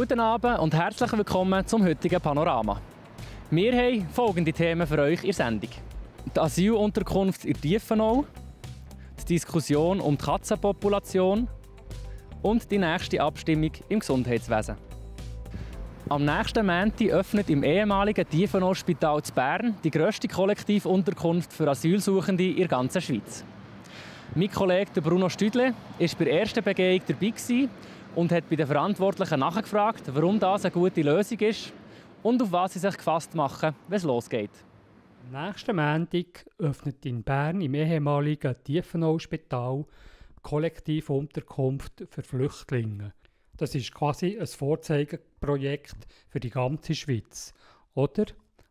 Guten Abend und herzlich willkommen zum heutigen Panorama. Wir haben folgende Themen für euch in der Sendung. Die Asylunterkunft in Tiefenau, die Diskussion um die Katzenpopulation und die nächste Abstimmung im Gesundheitswesen. Am nächsten Montag öffnet im ehemaligen Tiefenau-Spital zu Bern die grösste Kollektivunterkunft für Asylsuchende in der ganzen Schweiz. Mein Kollege Bruno Stüdle war bei der ersten Begehung dabei und hat bei den Verantwortlichen nachgefragt, warum das eine gute Lösung ist und auf was sie sich gefasst machen, wenn es losgeht. Am nächsten Montag öffnet in Bern im ehemaligen Tiefenau-Spital Kollektivunterkunft für Flüchtlinge. Das ist quasi ein Vorzeigeprojekt für die ganze Schweiz. Oder,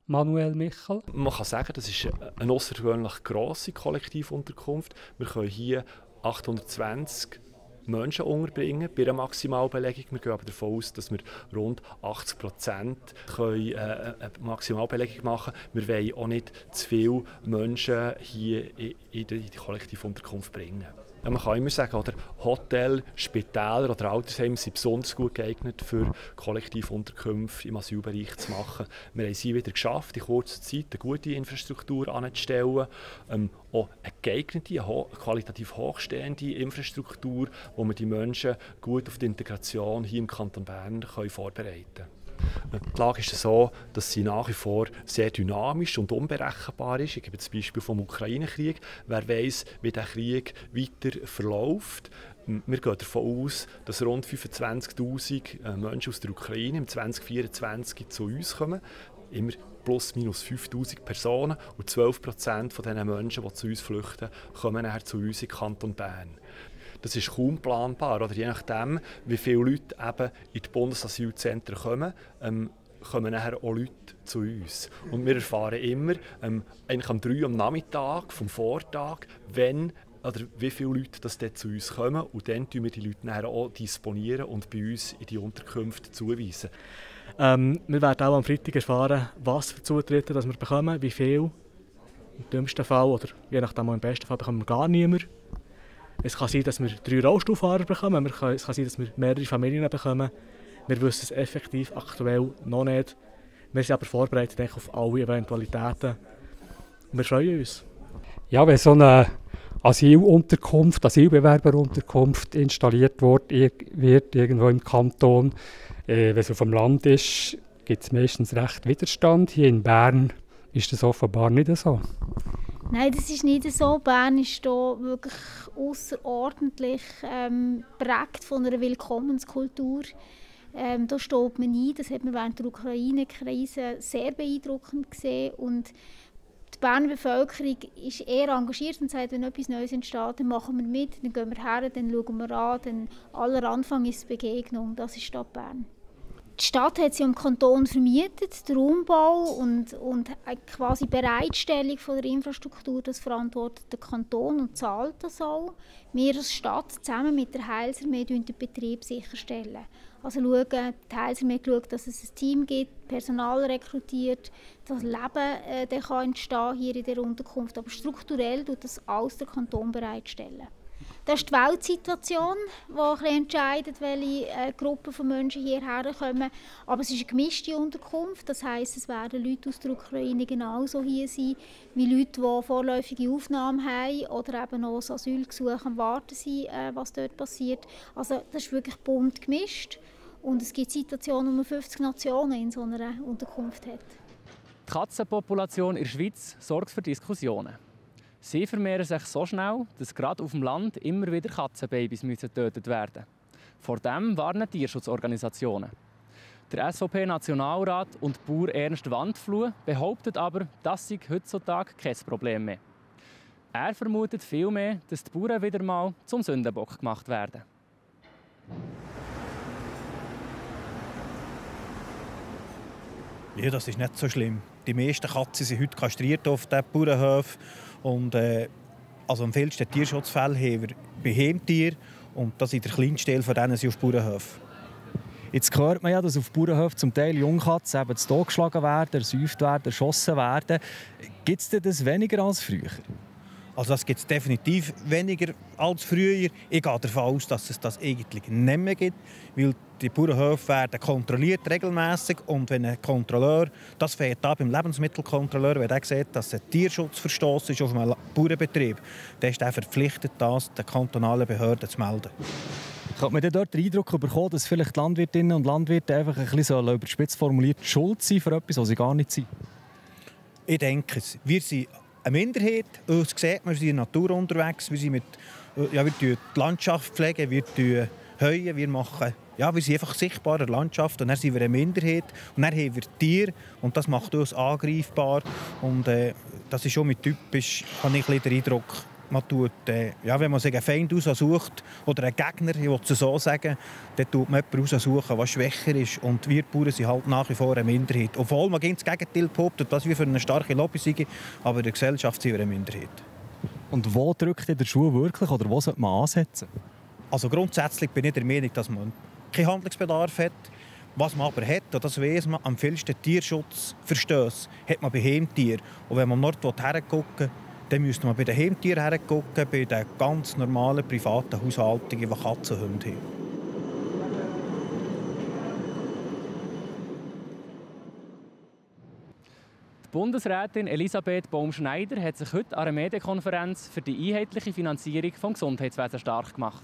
Manuel Michel? Man kann sagen, das ist eine außergewöhnlich grosse Kollektivunterkunft. Wir können hier 820 Menschen unterbringen bei einer Maximalbelegung. Wir gehen aber davon aus, dass wir rund 80% eine Maximalbelegung machen können. Wir wollen auch nicht zu viele Menschen hier in die Kollektivunterkunft bringen. Ja, man kann immer sagen, oder Hotels, Spitäler oder Altersheime sind besonders gut geeignet für Kollektivunterkünfte im Asylbereich zu machen. Wir haben es hier wieder geschafft, in kurzer Zeit eine gute Infrastruktur anzustellen, auch eine geeignete, qualitativ hochstehende Infrastruktur, wo wir die Menschen gut auf die Integration hier im Kanton Bern vorbereiten können. Die Lage ist so, dass sie nach wie vor sehr dynamisch und unberechenbar ist. Ich gebe das Beispiel vom Ukraine-Krieg. Wer weiss, wie der Krieg weiter verläuft. Wir gehen davon aus, dass rund 25'000 Menschen aus der Ukraine im 2024 zu uns kommen. Immer plus minus 5'000 Personen. Und 12% von diesen Menschen, die zu uns flüchten, kommen nachher zu uns in den Kanton Bern. Das ist kaum planbar. Oder je nachdem, wie viele Leute eben in die Bundesasylzentren kommen, kommen nachher auch Leute zu uns. Und wir erfahren immer, eigentlich um 3 Uhr am Nachmittag vom Vortag, wenn oder wie viele Leute das dort zu uns kommen. Und dann tun wir die Leute nachher auch disponieren und bei uns in die Unterkünfte zuweisen. Wir werden auch am Freitag erfahren, was für Zutritte dass wir bekommen, wie viel. Im dümmsten Fall oder je nachdem im besten Fall bekommen wir gar niemand. Es kann sein, dass wir 3 Rollstuhlfahrer bekommen, es kann sein, dass wir mehrere Familien bekommen. Wir wissen es effektiv aktuell noch nicht. Wir sind aber vorbereitet auf alle Eventualitäten. Wir freuen uns. Ja, wenn so eine Asylbewerberunterkunft installiert wird irgendwo im Kanton, wenn es auf dem Land ist, gibt es meistens recht Widerstand. Hier in Bern ist das offenbar nicht so. Nein, das ist nicht so. Bern ist hier wirklich außerordentlich geprägt von einer Willkommenskultur. Da steht man ein. Das hat man während der Ukraine-Krise sehr beeindruckend gesehen. Und die Berner Bevölkerung ist eher engagiert und sagt, wenn etwas Neues entsteht, dann machen wir mit, dann gehen wir her, dann schauen wir an. Dann aller Anfang ist die Begegnung. Das ist die Stadt Bern. Die Stadt hat sie am Kanton vermietet, den Umbau und quasi Bereitstellung von der Infrastruktur, das verantwortet der Kanton und zahlt das auch. Wir als Stadt zusammen mit der Heilsarmee den Betrieb sicherstellen. Also die Heilsarmee schaut, dass es ein Team gibt, Personal rekrutiert, dass Leben kann entstehen hier in der Unterkunft. Aber strukturell tut das alles der Kanton bereitstellen. Das ist die Weltsituation, die entscheidet, welche Gruppen von Menschen hierher kommen. Aber es ist eine gemischte Unterkunft. Das heisst, es werden Leute aus der Ukraine genauso hier sein, wie Leute, die vorläufige Aufnahme haben oder eben noch das Asylgesuch am Warten sind, was dort passiert. Also das ist wirklich bunt gemischt. Und es gibt Situationen, wo man 50 Nationen in so einer Unterkunft hat. Die Katzenpopulation in der Schweiz sorgt für Diskussionen. Sie vermehren sich so schnell, dass gerade auf dem Land immer wieder Katzenbabys getötet werden müssen. Vor dem warnen Tierschutzorganisationen. Der SVP-Nationalrat und Bauer Ernst Wandfluh behauptet aber, das sei heutzutage kein Problem mehr. Er vermutet vielmehr, dass die Bauern wieder mal zum Sündenbock gemacht werden. Ja, das ist nicht so schlimm. Die meisten Katzen sind heute kastriert auf den Bauernhöfen. Und, also am vielsten Tierschutzfällen haben wir bei Heimtieren und das sind der kleinste Teil von denen sind auf Bauernhöfen. Jetzt hört man ja, dass auf Bauernhöfen zum Teil Jungkatzen eben zu Tode geschlagen werden, ersäuft werden, erschossen werden. Gibt es denn das weniger als früher? Also das gibt es definitiv weniger als früher. Ich gehe davon aus, dass es das eigentlich nicht mehr gibt, weil die Bauernhöfe werden kontrolliert regelmäßig und wenn ein Kontrolleur, das fängt an beim Lebensmittelkontrolleur, wenn er sieht, dass ein Tierschutzverstoß ist auf einem Bauernbetrieb, dann ist er verpflichtet, das den kantonalen Behörden zu melden. Kann man dort den Eindruck bekommen, dass vielleicht die Landwirtinnen und Landwirte einfach ein bisschen überspitzt formuliert schuld sind für etwas, was sie gar nicht sind? Ich denke es. Wir sind eine Minderheit. Uns sieht man, wir sind in der Natur unterwegs. Wir pflegen die Landschaft, pflegen, wir heuen, wir sind einfach sichtbar in der Landschaft. Und dann sind wir eine Minderheit. Und dann haben wir Tiere. Und das macht uns angreifbar. Und das ist schon mit typisch, habe ich den Eindruck, man tut, wenn man sich einen Feind aussucht oder einen Gegner, ich will es so sagen, dann tut man jemanden aussuchen, der schwächer ist. Und wir Bauern sind halt nach wie vor eine Minderheit. Obwohl man das Gegenteil behauptet, dass wir für eine starke Lobby sind, aber in der Gesellschaft sind wir eine Minderheit. Und wo drückt der Schuh wirklich oder wo sollte man ansetzen? Also grundsätzlich bin ich der Meinung, dass man keinen Handlungsbedarf hat. Was man aber hat, und das weiss man, am vielsten Tierschutzverstöße hat man bei Heimtieren. Und wenn man dort hergucken, dann müsste man bei den Heimtieren hergucken, bei den ganz normalen privaten Haushaltungen, die Katzen und Hunde haben. Die Bundesrätin Elisabeth Baum-Schneider hat sich heute an einer Medienkonferenz für die einheitliche Finanzierung des Gesundheitswesens stark gemacht.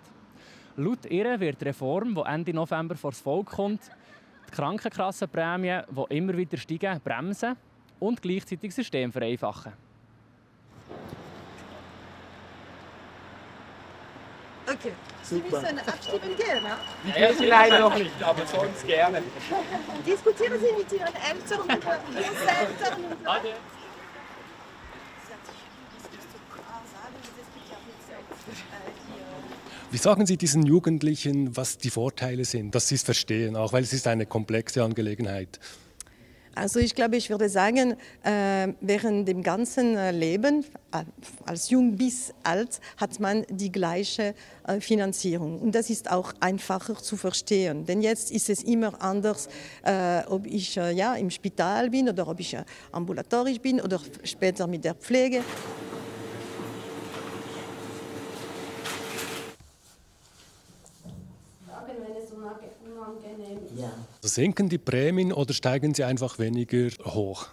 Laut ihr wird die Reform, die Ende November vor das Volk kommt, die Krankenkassenprämien, die immer wieder steigen, bremsen und gleichzeitig das System vereinfachen. Okay. Sie müssen abstimmen gehen, ne? Ja, Sie leider noch nicht, aber sonst gerne. Diskutieren Sie mit Ihren Eltern und Großeltern. Wie sagen Sie diesen Jugendlichen, was die Vorteile sind, dass sie es verstehen, auch weil es ist eine komplexe Angelegenheit? Also ich glaube, ich würde sagen, während dem ganzen Leben, als jung bis alt, hat man die gleiche Finanzierung. Und das ist auch einfacher zu verstehen. Denn jetzt ist es immer anders, ob ich im Spital bin oder ob ich ambulatorisch bin oder später mit der Pflege. Ja. Sinken die Prämien oder steigen sie einfach weniger hoch?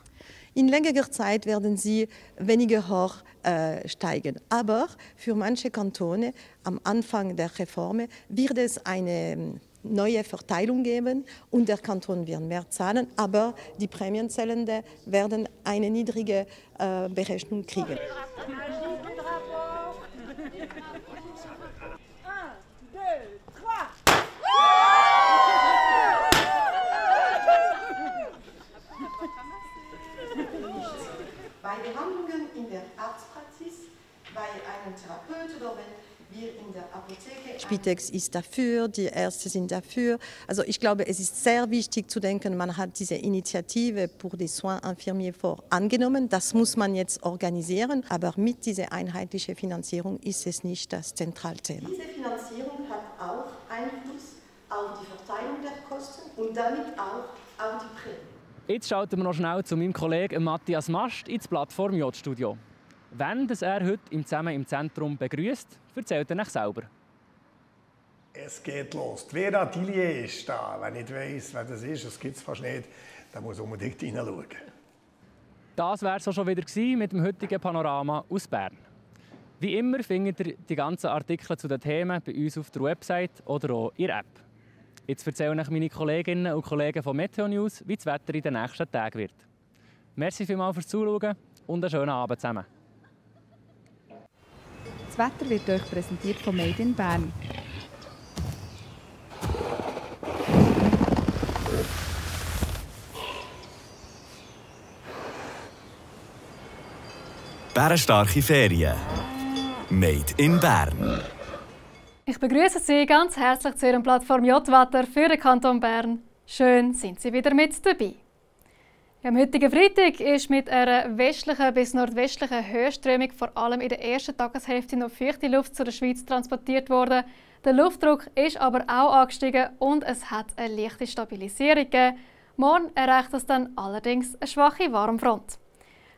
In längerer Zeit werden sie weniger hoch steigen. Aber für manche Kantone am Anfang der Reform wird es eine neue Verteilung geben und der Kanton wird mehr zahlen, aber die Prämienzahlenden werden eine niedrige Berechnung kriegen. Bei Behandlungen in der Arztpraxis, bei einem Therapeut oder wenn wir in der Apotheke... Spitex ist dafür, die Ärzte sind dafür. Also ich glaube, es ist sehr wichtig zu denken, man hat diese Initiative pour des soins infirmiers fort angenommen. Das muss man jetzt organisieren, aber mit dieser einheitlichen Finanzierung ist es nicht das Zentralthema. Diese Finanzierung hat auch Einfluss auf die Verteilung der Kosten und damit auch auf die Prämien. Jetzt schalten wir noch schnell zu meinem Kollegen Matthias Mast ins Plattform J-Studio. Wenn er heute zusammen im Zentrum begrüßt, erzählt er nach selber. Es geht los. Die Vera Tillier ist da. Wenn ich nicht weiss, wer das ist, das gibt es fast nicht, dann muss unbedingt hineinschauen. Das wäre es auch schon wieder mit dem heutigen Panorama aus Bern. Wie immer findet ihr die ganzen Artikel zu den Themen bei uns auf der Website oder auch in der App. Jetzt erzählen euch meine Kolleginnen und Kollegen von Meteo News, wie das Wetter in den nächsten Tagen wird. Merci vielmals fürs Zuschauen und einen schönen Abend zusammen. Das Wetter wird euch präsentiert von Made in Bern. Bärenstarke Ferien. Made in Bern. Ich begrüße Sie ganz herzlich zu Ihrem Plattform J-Wetter für den Kanton Bern. Schön, sind Sie wieder mit dabei. Am heutigen Freitag ist mit einer westlichen bis nordwestlichen Höhenströmung vor allem in der ersten Tageshälfte noch feuchte Luft zu der Schweiz transportiert worden. Der Luftdruck ist aber auch angestiegen und es hat eine leichte Stabilisierung gegeben. Morgen erreicht es dann allerdings eine schwache Warmfront.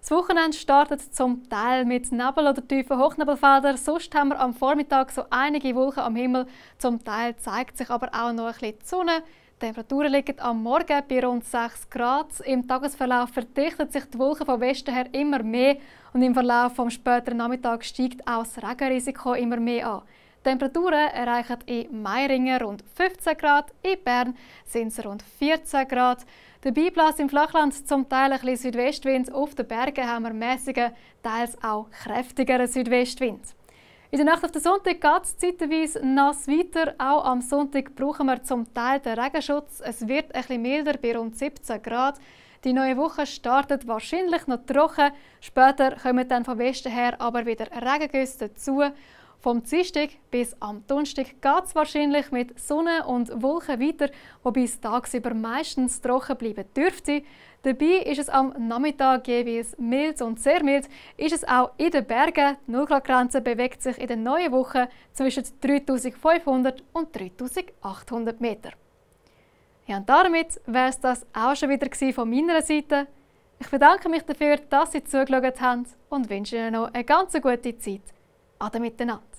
Das Wochenende startet zum Teil mit Nebel oder tiefen Hochnebelfeldern. Sonst haben wir am Vormittag so einige Wolken am Himmel. Zum Teil zeigt sich aber auch noch ein bisschen die Sonne. Die Temperaturen liegen am Morgen bei rund 6 Grad. Im Tagesverlauf verdichtet sich die Wolken von Westen her immer mehr und im Verlauf des späteren Nachmittags steigt auch das Regenrisiko immer mehr an. Die Temperaturen erreichen in Meiringen rund 15 Grad, in Bern sind es rund 14 Grad. Dabei bläst im Flachland zum Teil ein bisschen Südwestwind. Auf den Bergen haben wir mäßigen, teils auch kräftigeren Südwestwind. In der Nacht auf den Sonntag geht es zeitweise nass weiter. Auch am Sonntag brauchen wir zum Teil den Regenschutz. Es wird ein bisschen milder bei rund 17 Grad. Die neue Woche startet wahrscheinlich noch trocken. Später kommen dann von Westen her aber wieder Regengüsse dazu. Vom Dienstag bis am Donnerstag geht es wahrscheinlich mit Sonne und Wolken weiter, wobei es tagsüber meistens trocken bleiben dürfte. Dabei ist es am Nachmittag jeweils mild und sehr mild. Ist es auch in den Bergen. Die 0-Grad-Grenze bewegt sich in der neuen Woche zwischen 3500 und 3800 Meter. Ja, und damit wäre es das auch schon wieder von meiner Seite. Ich bedanke mich dafür, dass Sie zugeschaut haben und wünsche Ihnen noch eine ganz gute Zeit. Ade miteinander.